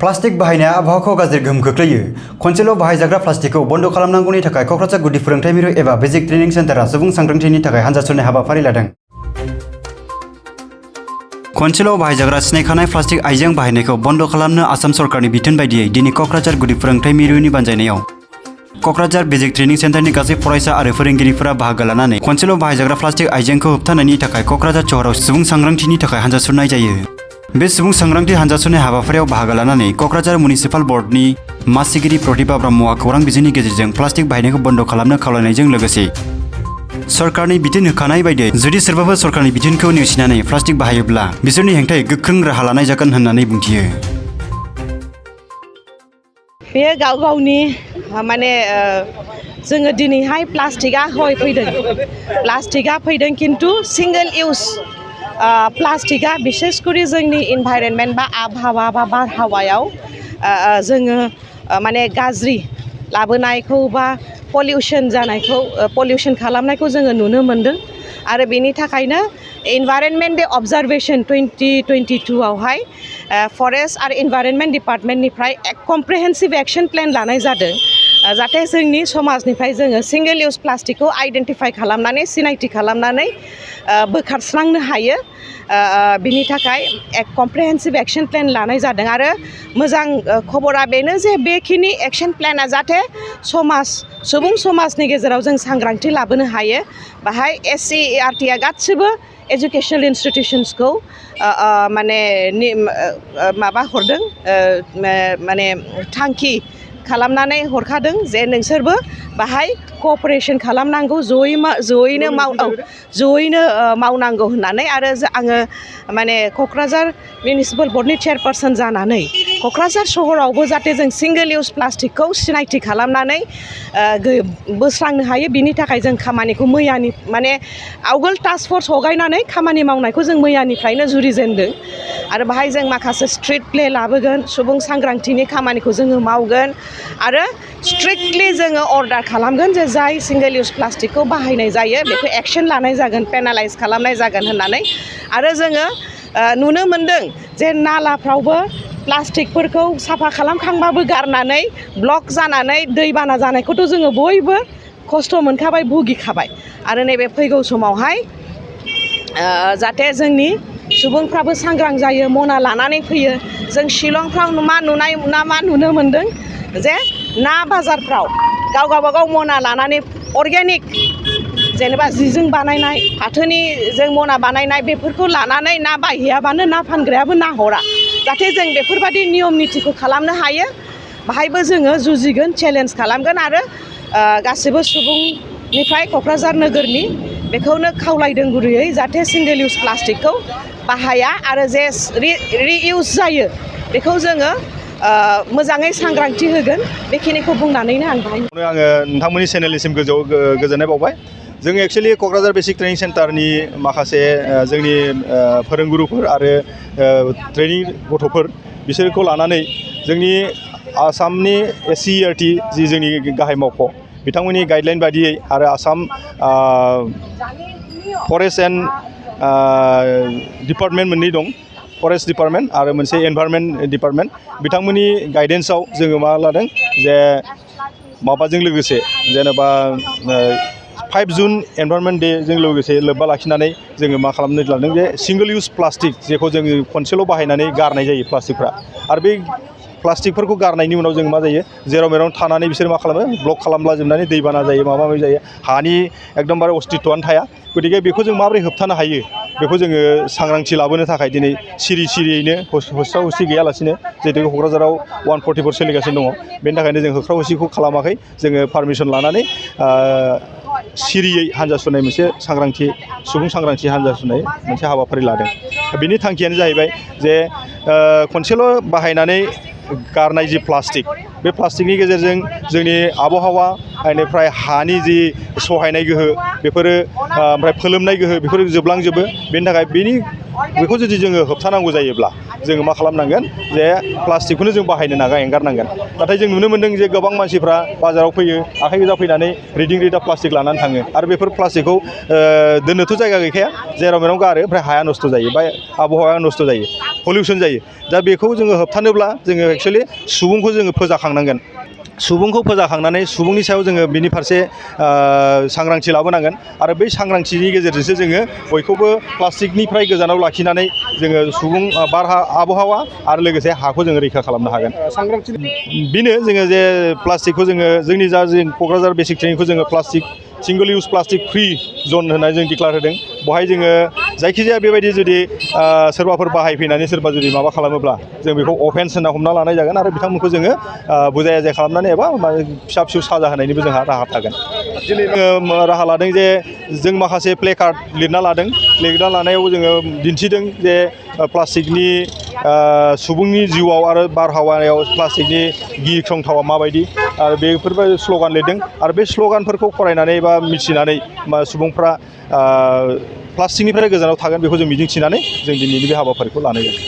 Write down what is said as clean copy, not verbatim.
Plastic बाहायनाया आबहावाखौ गाज्रि गोहोम खोख्लैयो। खनसेल' बाहायजाग्रा प्लास्टिकखौ बन्द खालामनांगौनि थाखाय क'क्राझार गुदि फोरोंथाय मिरु एबा बेसिक ट्रेनिं सेन्टारा सुबुं सांग्रांथिनि थाखाय हानजा सुरनाय हाबाफारि लादों। खनसेल' बाहायजाग्रा सिनायखानाय प्लास्टिक आइजें बाहायनायखौ बन्द खालामनो आसाम सरकारनि बिथोन बायदियै दिनै क'क्राझार गुदि फोरोंथाय मिरुनि बानजायनायाव क'क्राझार बेसिक ट्रेनिं सेन्टारनि गासै फरायसा आरो फोरोंगिरिफोरा बाहागो लानानै खनसेल' बाहायजाग्रा प्लास्टिक आइजेंखौ होबथानायनि थाखाय क'क्राझार सहराव सुबुं सांग्रांथिनि थाखाय हानजा सुरनाय जायो। बे सुबुं सांग्रांथि हानजा सुरनाय हाबाफारियाव बाहागो लानानै क'क्राझार म्युनिसिपाल बर्डनि मासिगिरि प्रतिभा ब्रह्मआ खौरां बिजोंनि गेजेरजों प्लास्टिक बाहायनायखौ बन्द खालामनो खावलायनायजों लोगोसे सरकारनि बिथोन होखानाय बायदियै जुदि सोरबाफोर सरकारनि बिथोनखौ नेवसिनानै प्लास्टिक बाहायोब्ला बिसोरनि हेंथायै गोख्रों राहा लानाय जागोन होननानै बुंथियो। बेयो गाव गावनि माने जोङो दिनैहाय प्लास्टिकआ फैदों खिन्थु सिंगल इउज प्लास्टिकआ बिसेसकरि जोंनि इनभाइरनमेन्ट बा आबहावा बा बारहावायाव जोङो माने गाज्रि लाबोनायखौ बा पलिउसन खालामनायखौ जोङो नुनो मोनदों आरो बेनि थाखायनो इनभाइरनमेन्ट डे अबजारभेशन 2022 आवहाय फरेस्ट आरो इनभाइरनमेन्ट डिपार्टमेन्टनिफ्राय कमप्रिहेन्सिभ एक्शन प्लेन लानाय जादों जाहाथे जोंनि समाजनिफ्राय जोङो सिंगल इउज प्लास्टिकखौ आइडेन्टिफाइ खालामनानै सिनायथि खालामनानै बोखारस्रांनो हायो। बिनि थाखाय कमप्रिहेन्सिभ एक्शन प्लेन लानाय जादों आरो मोजां खबरा बेनो जे बेखिनि एक्शन प्लेना जाहाथे सुबुं समाजनि गेजेराव जों सांग्रांथि लाबोनो हायो। बाहाय SCERT आ गासिबो एजुकेसनेल इन्स्टिटिउसन्सखौ माने माबा हरदों माने थांखि खालामनानै हरखादों जे नोंसोरबो बाहाय कअपारेसन खालामनांगौ जयैनो मावनांगौ होननानै आरो आङो माने क'क्राझार मिउनिसिपाल बर्डनि चेयारपारसन जानानै क'क्राझार सहरावबो जाहाथे जों सिंगल इउज प्लास्टिकखौ सिनायथि खालामनानै बोस्रांनो हायो बिनि थाखाय जों खामानिखौ मैयानि माने आवगोल टास्क फर्स हगायनानै खामानि मावनायखौ जों मैयानिफ्रायनो जुरिजेनदों आरो बाहाय जों माखासे स्ट्रिट प्ले लाबोगोन सुबुं सांग्रांथिनि खामानिखौ जोङो मावगोन आरो स्ट्रिक्टलि जोङो अर्डार खालामगोन जे जाय सिंगल इउज प्लास्टिकखौ बाहायनाय जायो बेखौ एक्सन लानाय जागोन पेनालाइज खालामनाय जागोन होननानै आरो जोङो नुनो मोनदों जे नालाफ्रावबो प्लास्टिकफोरखौ साफा खालामखांबाबो गारनानै ब्लक जानानै दैबाना जानायखौथ' जोङो बयबो खस्थ' मोनखाबाय भुगिखाबाय आरो नैबे फैगौ समावहाय जाहाथे जोंनि सुबुंफ्राबो सांग्रां जायो मना लानानै फैयो। जों शिलंफ्राव मा नुनो मोनदों जे ना बाजारफ्राव गावबागाव मना लानानै अर्गेनिक जेनेबा जिजों बानायनाय फाथोनि जों मना बानायनाय बेफोरखौ लानानै ना बायहैयाबानो ना फानग्रायाबो ना हरा जाहाथे जों बेफोरबायदि नियम नितिखौ खालामनो हायो बाहायबो जोङो जुजिगोन चेलेन्ज खालामगोन आरो गासिबो सुबुंनिफ्राय क'क्राझार नोगोरनि बेखौनो खावलायदों गुरैयै जाहाथे सिंगल इउज प्लास्टिकखौ बाहाया आरो जे रिइउज जायो बेखौ जोङो मोजाङै सांग्रांथि होगोन बेखिनिखौ बुंनानैनो आं नोंथांमोननि चेनेलनिसिम गोजोननाय बावबाय। जों एक्चुअलि क'क्राझार बेसिक ट्रेनिं सेन्टारनि माखासे जोंनि फोरोंगुरुफोर आरो ट्रेनिं गथ'फोर बिसोरखौ लानानै जोंनि आसामनि SCERT जि जोंनि गाहाय मावख' बिथांमोननि गाइडलाइन बादियै आरो आसाम फरेस्ट एन्ड डिपार्टमेन्ट मोननै दं फरेस्ट डिपार्टमेन्ट आरो मोनसे एनभाइरनमेन्ट डिपार्टमेन्ट बिथांमोननि गाइडेन्सआव जोङो मा लादों जे माबाजों लोगोसे जेनेबा 5 जुन एनभाइरनमेन्ट डे जों लोगोसे लोब्बा लाखिनानै जोङो मा खालामनो लादों जे सिंगल इउज प्लास्टिक जेखौ जोङो खनसेल' बाहायनानै गारनाय जायो प्लास्टिकफ्रा आरो बे प्लास्टिकफोरखौ गारनायनि उनाव जों मा जायो जेराव मेराव थानानै बिसोर मा खालामो ब्लक खालामला जोबनानै दैबाना जायो माबा माबि जायो हानि एकदमबारे अस्तित्वआनो थाया गतिके बेखौ जों माबोरै होबथानो हायो बेखौ जोङो सांग्रांथि लाबोनो थाखाय दिनै सिरियैनो होस्रा होस्रि गैयालासिनो जिहेतु क'क्राझाराव 144 सोलिगासिनो दङ बेनि थाखायनो जों होख्रा होस्रिखौ खालामाखै जोङो पारमिसन लानानै सिरियै हानजा सुरनाय मोनसे सुबुं सांग्रांथि हानजा सुरनाय मोनसे हाबाफारि लादों। बिनि थांखियानो जाहैबाय जे खनसेल' बाहायनानै गारनाय जि प्लास्टिक बे प्लास्टिकनि गेजेरजों जोंनि आबहावा बेनिफ्राय हानि जि सहायनाय गोहो बेफोरो ओमफ्राय फोलोमनाय गोहो बेफोरो जोबलांजोबो बेनि थाखाय बेनि बेखौ जुदि जोङो होबथानांगौ जायोब्ला जोङो मा खालामनांगोन जे प्लास्टिकखौनो जों बाहायनो नागा एंगारनांगोन। नाथाय जों नुनो मोन्दों जे गोबां मानसिफ्रा बाजाराव फैयो आखाइ गोजा फैनानै रिदिं रिदा प्लास्टिक लानानै थाङो आरो बेफोर प्लास्टिकखौ दोननोथ' जायगा गैखाया जेराव मेराव गारो ओमफ्राय हाया नस्थ' जायो बा आबहावाया नस्थ' जायो पलिउसन जायो। दा बेखौ जोङो होबथानोब्ला जोङो एक्सुवेलि सुबुंखौ जोङो फोजाखांनांगोन। सुबुंखौ फोजाखांनानै सुबुंनि सायाव जोङो बिनि फारसे सांग्रांथि लाबोनांगोन आरो बै सांग्रांथिनि गेजेरजोंसो जोङो बयखौबो प्लास्टिकनिफ्राय गोजानाव लाखिनानै जोङो सुबुं आबहावा आरो लोगोसे हाखौ जोङो रैखा खालामनो हागोन। बेनो जोङो जे प्लास्टिकखौ जोङो जोंनि जा जों क'क्राझार बेसिक ट्रेनिंखौ जोङो प्लास्टिक सिंगोल इउज प्लास्टिक फ्रि जन होननानै जों डिक्लार होदों। बेवहाय जोङो जायखिजाया बेबायदि जुदि सोरबाफोर बाहायफैनानै सोरबा जुदि माबा खालामोब्ला जों बेखौ अफेन्स होनना हमना लानाय जागोन आरो बिथांमोनखौ जोङो बुजाय आजाय खालामनानै एबा फिसा फिसौ साजा होनायनिबो जोंहा राहा थागोन। दिनै जोङो राहा लादों जे जों माखासे प्ले कार्ड लिरना लादों। लिरना लानायाव जोङो दिन्थिदों जे प्लास्टिकनि सुबुंनि जिउआव आरो बारहावायाव प्लास्टिकनि गिख्रंथावा माबायदि आरो बेफोरबायदि स्ल'गान लिरदों आरो बे स्ल'गानफोरखौ फरायनानै बा मिथिनानै सुबुंफ्रा प्लास्टिकनिफ्राय गोजानाव थागोन बेखौ जों मिजिंथिनानै जों दिनैनि बे हाबाफारिखौ लानाय जादों।